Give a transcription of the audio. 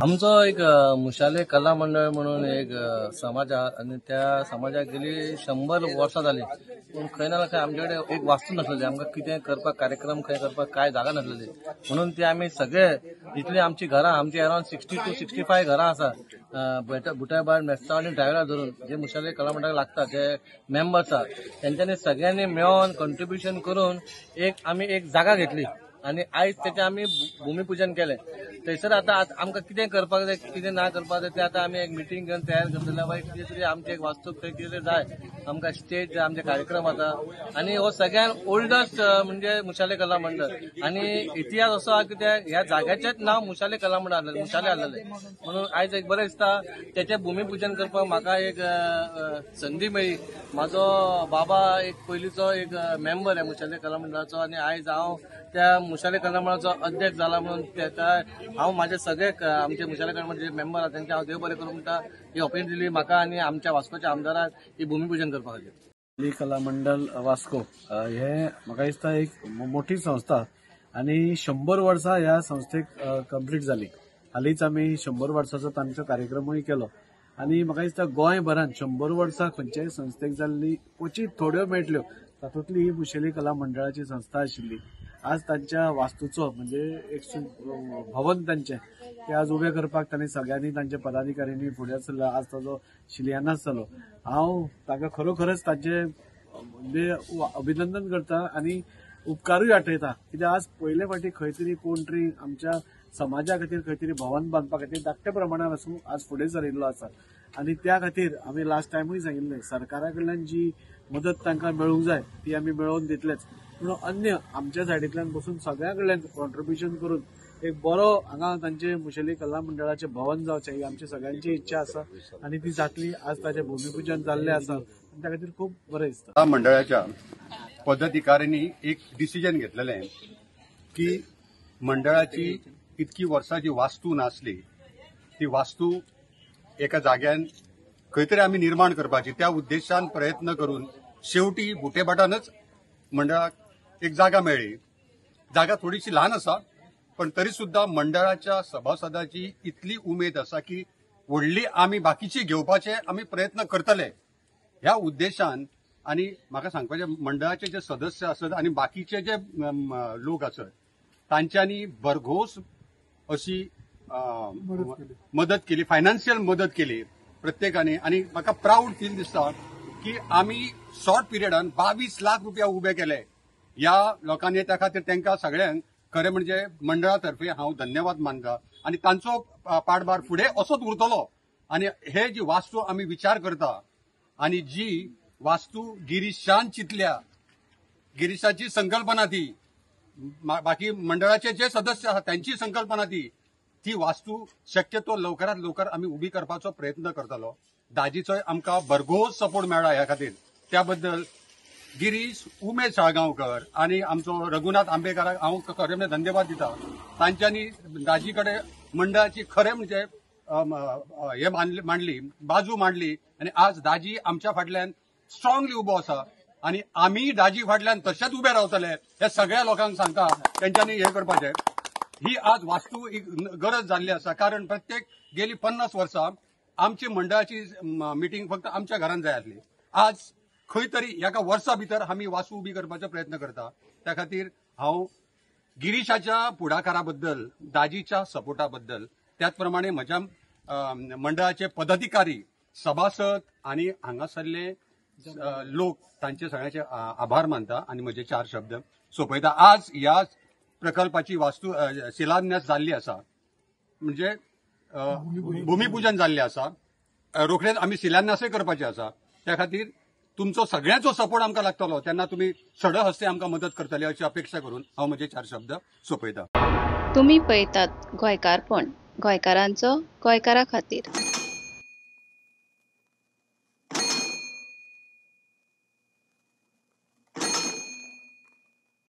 आमचो एक मुशाले कला मंडळ म्हणून एक समाज आहा आनी त्या समाजाक गेली 100 वर्सां जाली, पूण खंय ना खंय आमचे कडेन एक वास्तू नासलेली. आमकां कितें करपाक कार्यक्रम खंय करपाक काय जागा नासलेली, म्हणून ते आमी सगळे जितली आमची घरां, आमची अरावंड 60 to 65 घरां आसा, बुटाबार मेस्तांव आनी ड्रायव्हरा धरून जे मुशाले कला मंडळाक लागता जे मेंबर्स आसा तेंच्यांनी सगळ्यांनी मेळोन कंट्रिब्युशन करून एक आमी एक जागा घेतली आनी आयज तेचें आमी भुमीपुजन केलें. थंयसर आतां आमकां कितें करपाक जाय कितें ना करपाक जाय तें आतां आमी एक मिटींग घेवन तयार करतले. बाय कितें तरी आमचें एक वास्तूक थंय कितें तरी जाय, आमकां स्टेज जाय, आमचे कार्यक्रम आसा. आनी हो सगळ्यान ओल्डस्ट म्हणजे मुशाले कला मंडळ आनी इतिहास असो आहा की त्या ह्या जाग्याचेंच नांव मुशाले कला मंडळ आसलें, मुशाले आसलेलें. म्हणून आयज एक बरें दिसता तेचें भुमीपुजन करपाक म्हाका एक संदी मेळ्ळी. म्हाजो बाबा एक पयलींचो एक मेंबर आहे मुशाले कला मंडळाचो आनी आयज हांव त्या मुशाले कला मंडळाचो अध्यक्ष जाला म्हणून तेका हांव म्हाजे सगळे आमचे मुशाले कला मंडळाचे मेंबर आसा तेंचे हांव देव बरें करूं म्हणटा. ही ऑपॉर्च्युनिटी दिली म्हाका आनी आमच्या वास्कोच्या आमदाराक ही भुमीपुजन करपा खातीर. कला मंडळ वास्को हे म्हाका दिसता एक मोठी संस्था आनी 100 वर्सां ह्या संस्थेक कंप्लीट जाली. हालींच आमी 100 वर्साचो तांचो कार्यक्रमूय केलो आनी म्हाका दिसता गोंयभरान 100 वर्सां खंयच्याय संस्थेक जाल्ली क्वचीत थोड्यो मेळटल्यो, तातूंतली ही मुशेली कला मंडळाची संस्था आशिल्ली. आज तांच्या वास्तूचो म्हणजे एक भवन तांचें ते आज उबें करपाक तांणी सगळ्यांनी तांच्या पदाधिकाऱ्यांनी फुडें सरला. आज ताजो शिलान्यास जालो. हांव ताका खरोखरच तांचे म्हणजे अभिनंदन करता आनी उपकारूय आठयता, कित्याक आज पयले फावटी खंय तरी कोण तरी आमच्या समाजा खातीर खंय तरी भवन बांदपा खातीर धाकट्या प्रमाणान आसूं आज फुडें सरिल्लो आसा. आनी त्या खातीर आमी लास्ट टायमूय सांगिल्लें, सरकारा कडल्यान जी मदत तांकां मेळूंक जाय ती आमी मेळोवन दितलेच, पूण अन्य आमच्या सायडींतल्यान बसून सगळ्या कडल्यान कॉन्ट्रिब्युशन करून एक बरो हांगा तांचे मुशेली कला मंडळाचें भवन जावचें ही आमची सगळ्यांची इच्छा आसा आनी ती जातली. आज ताचें भुमीपुजन जाल्लें आसा आनी त्या खातीर खूब बरें दिसता. मंडळाच्या पदाधिकाऱ्यांनी एक डिसिजन घेतलेलें की मंडळाची इतकी वर्सां जी वास्तू नासली ती वास्तू एका जाग्यान खंय तरी आमी निर्माण करपाची, त्या उद्देशान प्रयत्न करून शेवटी बुटेभाटानच मंडळाक एक जागा मेळ्ळी. जागा थोडीशी ल्हान आसा पण तरी सुद्दां मंडळाच्या सभासदाची इतली उमेद आसा की व्हडली आमी बाकीची घेवपाचे आमी प्रयत्न करतले ह्या उद्देशान. आनी म्हाका सांगपाचें, मंडळाचे जे सदस्य आसत आनी बाकीचे जे लोक आसत तांच्यांनी भरघोस अशी मदत केली, फायनान्शियल मदत केली प्रत्येकाने. आनी म्हाका प्राऊड फील दिसता की आमी शॉर्ट पिरियडान 22 लाख रुपया उबे केले ह्या लोकांनी. त्या खातीर तांकां सगळ्यांक खरें म्हणजे मंडळा तर्फे हांव धन्यवाद मानता आनी तांचो पाठभार फुडें असोच उरतलो. आनी हे जी वास्तू आमी विचार करता आनी जी वास्तू गिरीशान चिंतल्या, गिरीशाची संकल्पना ती, बाकी मंडळाचे जे सदस्य आसा तांची संकल्पना ती, ती वास्तू शक्यतो लवकरात लवकर आमी उबी करपाचो प्रयत्न करतलो. दाजीचोय आमकां भरघोस सपोर्ट मेळ्ळा ह्या खातीर, त्या बद्दल गिरीश उमेश साळगांवकर आनी आमचो रघुनाथ आंबेकाराक हांव खरें म्हणजे धन्यवाद दिता. तांच्यांनी दाजी कडेन मंडळाची खरें म्हणजे हे मांडली, बाजू मांडली आनी आज दाजी आमच्या फाटल्यान स्ट्रॉंगली उबो आसा आनी आमी दाजी फाटल्यान तशेंच उबे रावतले हे सगळ्या लोकांक सांगता. तेंच्यांनी हें करपाचें. ही आज वास्तू एक गरज जाल्ली आसा, कारण प्रत्येक गेली 50 वर्सां आमची मंडळाची मिटींग फक्त आमच्या घरान जाय आसली. आज खंय तरी एका वर्सा भितर आमी वास्तू उबी करपाचो प्रयत्न करता. त्या खातीर हांव गिरीशाच्या फुडाकारा बद्दल, दाजीच्या सपोर्टा बद्दल, त्याच प्रमाणे म्हज्या मंडळाचे पदाधिकारी, सभासद आनी हांगासरले लोक तांचे सगळ्यांचे आभार मानता आनी म्हजे 4 शब्द सोंपयता. आज ह्या प्रकल्पाची वास्तू शिलान्यास जाल्ली आसा, म्हणजे भूमिपूजन जाल्लें आसा, रोखडेच आमी शिलान्यासय करपाचे आसा. त्या खातीर तुमचो सगळ्यांचो सपोर्ट आमकां लागतलो, तेन्ना तुमी सड हस्ते आमकां मदत करतले अशी अपेक्षा करून हांव म्हजे 4 शब्द सोंपयता. तुमी पळयतात गोंयकारपण, गोंयकारांचो गोंयकारा खातीर.